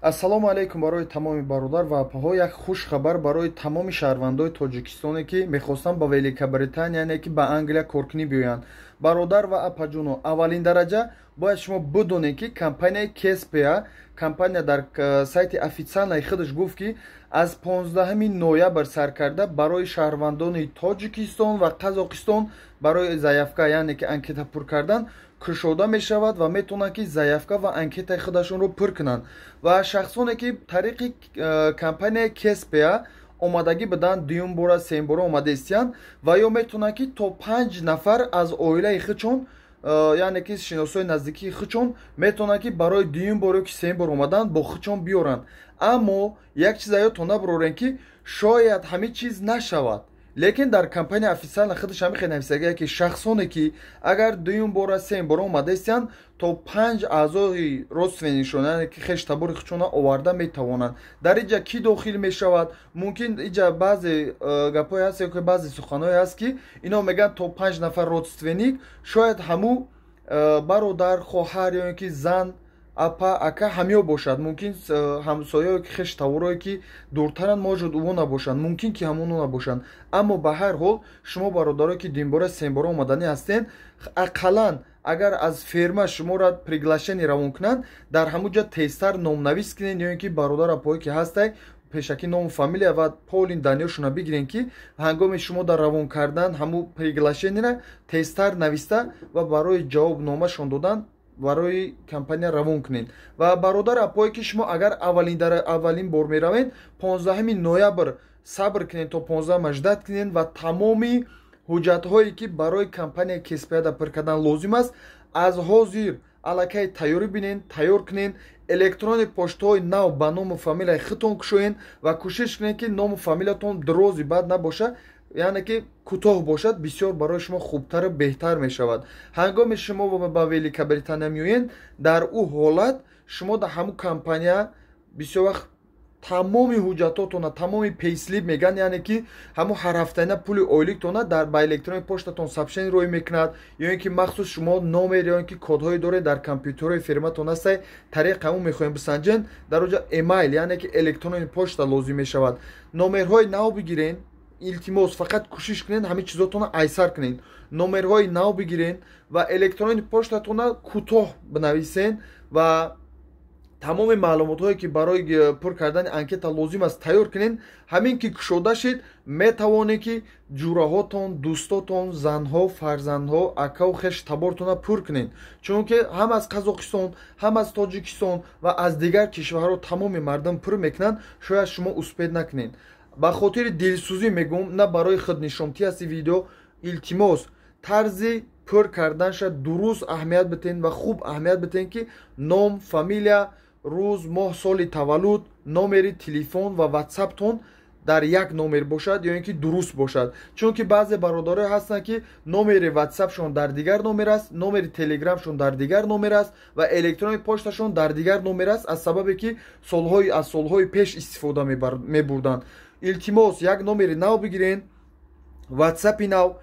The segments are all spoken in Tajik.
Ассалому алайкум барои тамоми бародар ва апаҳо. Як хушхабар барои тамоми шаҳрвандои Тоҷикистоне, ки мехостанд ба Великобритания, яъне ки ба Англия коркунӣ биёянд. Бародар ва апаҷуно, аввалин дараҷа бояд шумо бидонед, ки компанияи Кеспеа, компания дар сайти официальный худаш гуфт, ки аз 15 ноябр сар карда барои шаҳрвандони Тоҷикистон ва Қазоқистон барои заявка, яъне ки анкета пур кардан, кушода мешавад ва метавонанд, ки заявка ва анкетаи худашонро пур кунанд. Ва шахсоне, ки тариқи компанияи Кеспеа омадагӣ буданд, дуюм бора, сеюм бора омада истиянд ва ё метавонанд, ки то панҷ нафар аз оилаи худшон, яъне ки шиносои наздикии худшон, метавонанд, ки барои дуюм бор ё ки сеюм бор омадан бо худшон биёранд. Аммо як чиз ёдтон набарорем, ки шояд ҳамин чиз нашавад, лекин дар компания официально худаш ҳамин хел нависагия, ки шахсоне, ки агар дуюм бора, сеюм бора омада истиянд, то панҷ аъзои родственник шон, яъне ки хештабори худшона оварда метавонанд. Дар инҷа кӣ дохил мешавад? Мумкин инҷа баъзе гапҳое ҳаст ё баъзе суханҳое ҳаст, ки ино мегӯянд то панҷ нафар родственник. Шояд ҳаму бародар, хоҳар ё ин ки зан, апа, ака, ҳамиё бошад. Мумкин ҳамсояое ки хештаворое ки дуртаранд, может, ӯ набошанд, мумкин ки ҳамоно набошанд. Аммо ба ҳар ҳол шумо, бародарое ки дуюмбора, сеюмбора омаданӣ ҳастед, ақаллан агар аз ферма шуморо приглашение равон кунанд, дар ҳамун ҷа тезтар номнавис кунед ё ин ки бародар, апое ки ҳастай, пешакӣ ному, фамилия ва полный данные шона бигирен, ки ҳангоми шумо дар равон кардан ҳамун приглашение ра тезтар нависта ва барои ҷавобномашон додан барои компания равон кунед. Ва бародар, апое ки шумо агар аввалин бор меравед, 15 ноябр сабр кунед, то 15 ждать кунед ва тамоми ҳуҷҷатҳое, ки барои компания Кеспиада пур кардан лозим аст, аз ҳозир аллакай тайёрӣ бинен, тайёр кунед. Электронный поштаҳои нав ба ному фамилияи худтон кушоед ва кӯшиш кунед, ки ному фамилиятон дрози бад набошад, яъне ки кӯтоҳ бошад, бисёр барои шумо хубтару беҳтар мешавад. Ҳангоми шумо ба Великобритания меоед, дар ӯ ҳолат шумо дар ҳамун компания бисёр вақт тамоми ҳуҷҷатотона, тамоми payslip мегӯянд, яъне ки ҳамун ҳарҳафтаина пули ойликтона дар ба электронный поштатон сообщение рӯй мекунад ё ин ки махсус шумо номер ё ин ки кодҳое доред, дар компютерҳои фирматон ҳастай, тариқи ҳамун мехоҳем бисанҷен. Дар оҷа эмайл, яъне ки электронный почта лозим мешавад. Номерҳои нав бигирен, илтимос, фақат кӯшиш кунед, ҳамин чизотона айсар кунед, номерҳои нав бигирен ва электронный поштатона кӯтоҳ бинависен ва тамоми маълумотҳое, ки барои пур кардани анкета лозим аст, тайёр кунед. Ҳамин ки кушода шид, метавонед, ки ҷураҳотон, дӯстотон, занҳо, фарзандҳо, акаву хеш табортона пур кунед, чунки ҳам аз Қазоқистон, ҳам аз Тоҷикистон ва аз дигар кишварҳо тамоми мардум пур мекунанд. Шояд шумо успеть накунед. Ба хотири дилсӯзӣ мегӯм, на барои худнишонтӣ ҳасти видео. Илтимос, тарзи пур карданша дуруст аҳамият битен ва хуб аҳамият битен, ки ном, фамилия, рӯз, моҳ, соли таваллуд, номери телефон ва ватсаптон дар як номер бошад ё ин ки дуруст бошад, чунки баъзе бародарое ҳастанд, ки номери ватсапшон дар дигар номер аст, номери телеграмшон дар дигар номер аст ва электронный пошташон дар дигар номер аст, аз сабабе ки солҳои аз солҳои пеш истифода мебурданд. Илтимос, як номери нав бигирен, ватсапи нав,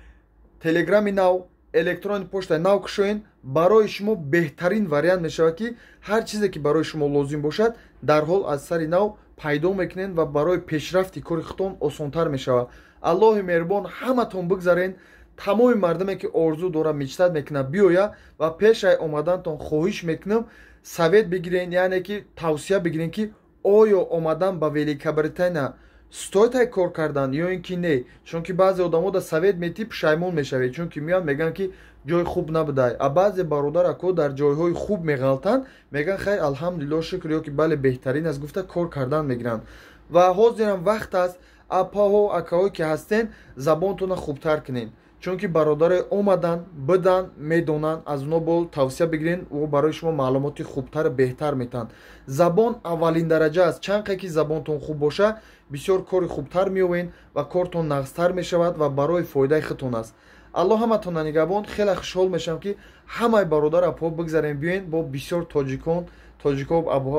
телеграми нав, электронный поштаи нав кушоен. Барои шумо беҳтарин вариант мешавад, ки ҳар чизе, ки барои шумо лозим бошад, дарҳол аз сари нав пайдо мекунед ва барои пешрафти кори худтон осонтар мешавад. Аллоҳи меҳрубон ҳаматон бигзарен. Тамоми мардуме, ки орзу дорад, мечтать мекунад, биёя ва пешай омадантон хоҳиш мекунам, совет бигирен, яъне ки тавсия бигирен, ки оё омадан ба Великобритания стоит ай кор кардан ё ин ки не, чунки баъзе одамо да совет метӣ, пушаймон мешавед, чунки меоянд, мегӯянд, ки ҷои хуб набудай. А баъзе бародар, ако дар ҷойҳои хуб меғалтанд, мегӯянд: «Хайр, алҳамдулилло, шукр» ё ки «Бале, беҳтарин аст» гуфта, кор кардан мегиранд. Ва ҳозирам вақт аст, апаҳо, акаҳое ки ҳастен, забонтонро хубтар кунед, чунки бародаре омадан бидан, медонанд, аз оно бо тавсия бигирен, ӯ барои шумо маълумоти хубтару беҳтар метаҳанд. Забон аввалин дараҷа аст. Чанд қе ки забонтон хуб боша, бисёр кори хубтар меёвед ва кортон нағзтар мешавад ва барои фоидаи худтон аст. Аллоҳ ҳаматонро нигаҳбон. Хеле хушҳол мешавам, ки ҳамаи бародар, апаҳо бигзарем, биёен, бо бисёр тоҷикон, тоҷико,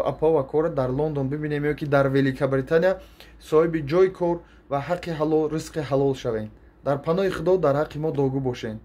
апаҳо ва кора дар Лондон бибинем ё ки дар Великобритания соҳиби ҷои кор ва ҳаққи ҳалол, ризқи ҳалол шавем. Дар паноҳи Худо, дар ҳаққи мо дуогӯ бошед.